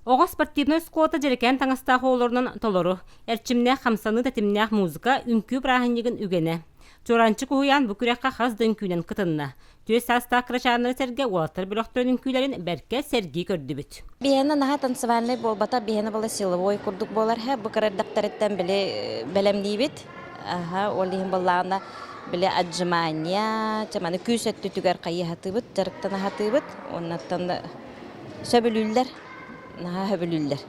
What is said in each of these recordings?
Оҕо спортивнай оскуолата дьэрэкээн таҥастаах оҕолорунан толору, эрчимнээх хамсаныы тэтимнээх музыка, үҥкүү бырааһынньыгын үгэнэ. Чуораанчык уһуйаан бу күрэххэ хас да үҥкүүнэн кытынна. Түөрт саастаах кырачааннары сэргэ уолаттар бөлөхтөрүн үҥкүүлэрин бэркэ сэргии көрдүбүт. Биһиэнэ наһаа танцевальнай буолбата, биһиэнэ была силовой курдук буолар һэ. Бу кыра эрдэхтэриттэн били бэлэмниибит. Аха, ол иһин буоллаҕына били отжимания, чэ маны күүс өттүтүгэр хайыһатыыбыт, дьарыктана сатыыбыт. Оннуттан сөбүлүүллэр, наһаа сөбүлүүллэр.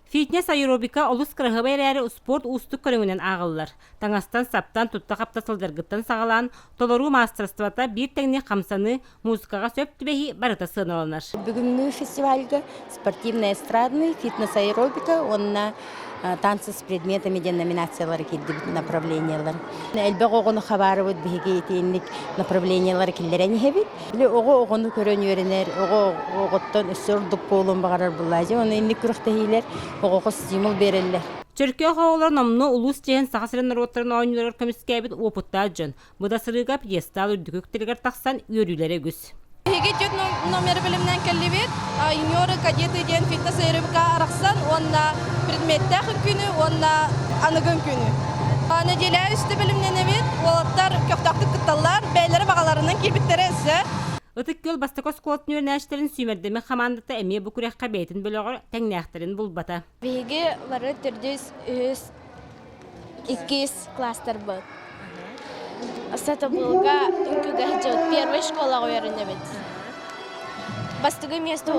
Фитнес-аэробика олус кыраһыабай эрээри успуорт уустук көрүҥүнэн ааҕыллар. Таҥастан-саптан, тутта-хапта сылдьаргыттан саҕалаан, толоруу маастарыстыбата биир тэҥник хамсаныы, музыкаҕа сөп түбэһии барыта сыаналанар. Бүгүҥҥү фестивальга спортивно-эстрадный, фитнес-аэробика уонна танцы с предметами диэн номинациялары киирдибит направлениелар. Элбэх оҕону хабаарыбыт биһиги итинник направлениелары киллэрэн иһэбит. Били оҕо оҕону көрөн үөрэнэр, оҕо оҕоттон өссө ордук буолуон баҕарар буллаадьы. Оны инник күрэхтэһиилэр оҕоҕо стимул биэрэллэр. Чөркөөх оҕолор номнуо улуус чиэһин Саха сирин норуоттарын оонньууларыгар көмүскээбит уопуттаах дьон. Бу да сырыыга пьедестал үрдүкү үктэлигэр тахсан үөрүүлэрэ үгүс. Биһиги түөрт номер бэлэмнээн кэллибит. Юниоры, кадеты диэн фитнес-аэробика арахсан уонна предметтээх үҥкүүнү уонна аныгы үҥкүүнү. Нэдиэлэ үстэ бэлэмнэнэбит. Уолаттар көхтөөхтүк кытталлар. Бэйэлэрэ баҕаларынан киирбиттэрэ өссө. Ытык Күөл бастакы оскуолатын үөрэнээччилэрин сүүмэрдэммит хамаандата эмиэ бу күрэххэ бэйэтин бөлөҕөр тэҥнээхтэрин булбата. Биһиги бары төрдүс, үһүс, иккис класстарбыт. Сатабылга үҥкүүгэ сылдьабыт. Первой школаҕа үөрэнэбит. Бастакы место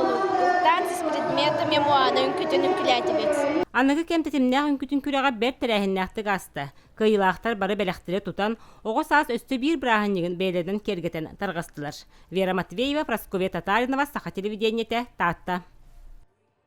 танцы с предметами муана үҥкүүтүн үҥкүүлээтибит. Аныгы кэм тэтимнээх үҥкүүтүн күрэҕэ бэрт тэрээһиннээхтик ааста. Кыайыылаахтар бары бэлэхтэри тутан, оҕо саас өссө биир бырааһынньыгын бэйэлэринэн киэргэтэн тарҕастылар. Вера Матвеева, Прасковья Татаринова, Саха телевидениетэ, Таатта.